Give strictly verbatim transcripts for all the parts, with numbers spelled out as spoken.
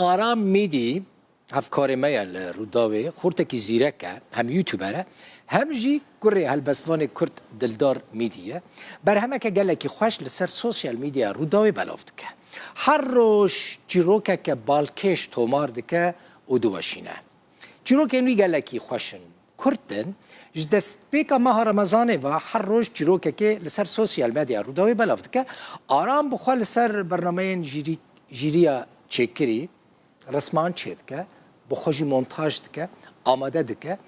Aram Mîdî, hevkarê me ye li Rûdawê, xortekî zîrek e, hem youtuber e, hem jî kurê helbestvanê Kurd Dildar Mîdî ye. Berhemeke gelekî xweş li ser sosyal medyaya Rûdawê belav dike. Her roj çîrokeke balkêş tomar dike û diweşîne. Çîrokên wî gelekî xweş in, kurt in. Ji destpêka meha Remezanê ve her roj çîrokekê li ser sosyal medyaya Rûdawê belav dike. Aram bi xwe li ser bernameyên jîrî-, jîriya çêkirî, resman çêdike, bi xwe jî montaj dike, amade dike.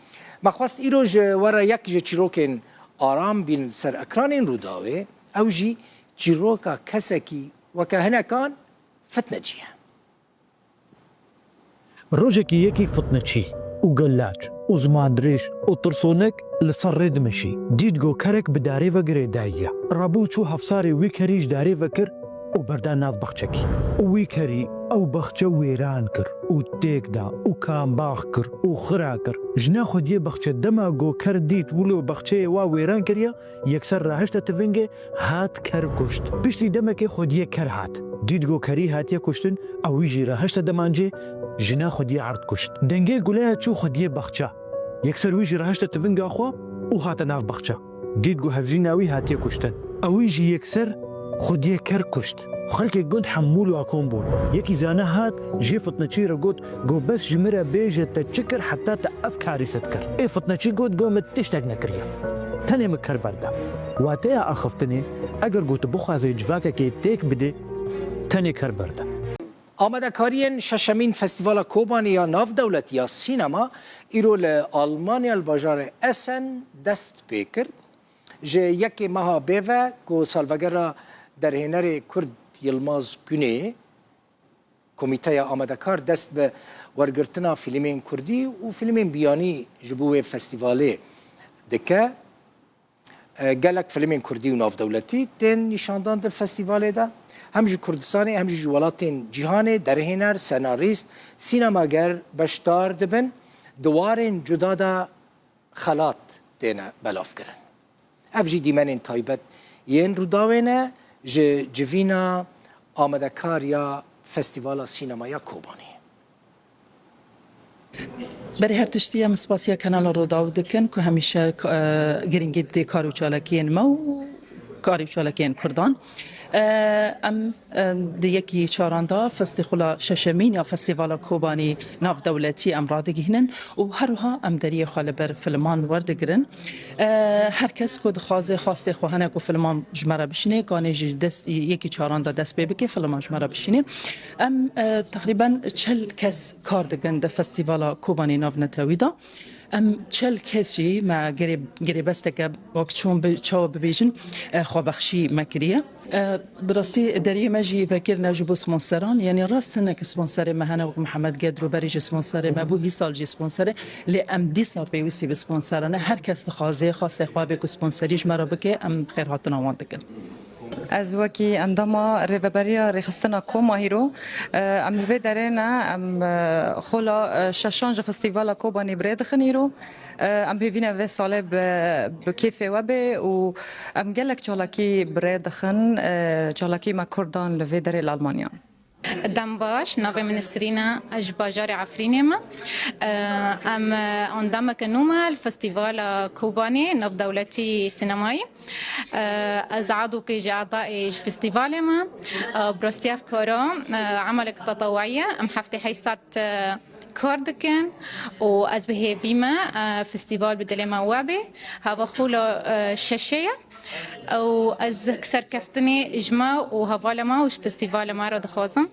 Me xwest îro ji we re yek ji çîrokên Aram bînin ser ekranên Rûdawê, ew jî çîroka kesekî weke hinekan fitnecî ye. Rojekî yekî fitneçî û gelaç û zimandirêj û tirsonek li ser rê dimeşî. Dît go kerek bi darê ve girêdayî ye. Rabû çû hevsarê wî kerî ji darê ve kir û berda nav baxçekî. Û wî kerî ew baxçe wêran kir û têk da û kambax kir û xira kir. Jina xwediyê baxçe dema go ker dît wilo baxçeyê wa wêran kiriye, yekser rahişte tivingê, hat ker kuşt. Piştî demekê xwediyê ker hat. Dît go kerî hatiye kuştin, ew wî jî rahişte demancê, jina xwediyê erd kuşt. Dengê guleya çû xwediyê baxça. Yekser wî jî rahişte tivinga xwe û hate nav baxça. Dît go hevjîna wî hatiye kuştin. Ew wî jî yekser xwediyê ker kuşt. Xelkê gund hemû li wa kom bûn. Yekî zana hat, jê fitneçî re got, go bes ji min re bêje te çi kir heta te ev karî set kir. Ê fitneçî got, go min tiştek nekiriye. Tenê min ker berda. Wateya axiftinê, eger go tu bixwazê civakekê têk bidê, tenê ker berda. Amadekariyên şeşemîn Festîvala Kobanî ya Navdewletî ya Sînema îro li Almanya li bajarê Essen dest pê kir. Ji yekê meha bê ve ku salvegera derhênerê Kurd Yilmaz Gunê, komîteya amadekar dest bi wergirtina fîlmên kurdî û fîlmên biyanî ji bo wê festîvalê dike. E, gelek fîlmên kurdî û navdewletî tên nîşandan di festîvalê de. Hem ji Kurdistanê hem jî ji welatên cîhanê derhêner, senarîst, sînemager beşdar dibin. Di warên cuda de xelat têne belavkirin. Ev jî dîmenên taybet yên Rûdawê ne ji civîna amadekar ya Festîvala Sînema ya Kobanê. Berê her tiştî em spasiya Kanala Rûdaw dikin ku hemîşe, e, girîngî didê kar û çalakiyên me û karê û çalakiyên Kurdan. E, em, e, di yekî çaran de festîxula şeşemîn ya Festîvala Kobanî navdewletî em radigihînin û her wiha em deriyê xwe li ber filman werdigirin. E, her kes ku dixwaze xwastê xwe hene ku filman ji me re bişîne, kanê ji dest, yekî çaran de dest pê bike, filman ji me re bişîne. Em, e, teqrîben çel kes kar dikin di Festîvala Kobanê navnetewî de. Em çel kes jî me girê-, girêbesteke wek çûn bi çawa bibêjin, e, xwebexşî me kiriye. E, bi rastî deriyê me jî vekirine ji bo sponseran, yanî rast hinek sponserê me hene wek Mihemed Gedro berî jî sponserê me bû, hîsal jî sponserê, lê em dîsa pêwîstî bi sponseran e. Her kes dixwaze xwastê xwe bê ku sponserî ji me re bike, em xêrhatina wan dikin. Ez wekî endama Rêveberiya Rêxistina Koma hîro, e, em li vê derê ne, em, e, xola, e, şeşan ji Festîvala Kobanî bi rê dixin hîro. E, em hêvî ne vê salê bi, bi kêfê we bê û em gelek çalakî bi rê dixin, e, çalakî me Kurdan li vê derê li Almanya. Dem baş, navê min Nisrîn e, ez ji bajarê Efrînê me. E, em, e, endameke nû me li Festîvala Kobanê Navdewletî Sînemayî. Ez adokê ji adaê ji festîvalê me. Bi rastî ev kara emelek teteweyî ye. Em heftê heşt saet kar dikin û ez bi hêvî me festîval bi dilê me we bê. Hava xula şeşê ye û ez serkeftinê ji me û hevalê me û ji festîvalê me re dixwazim.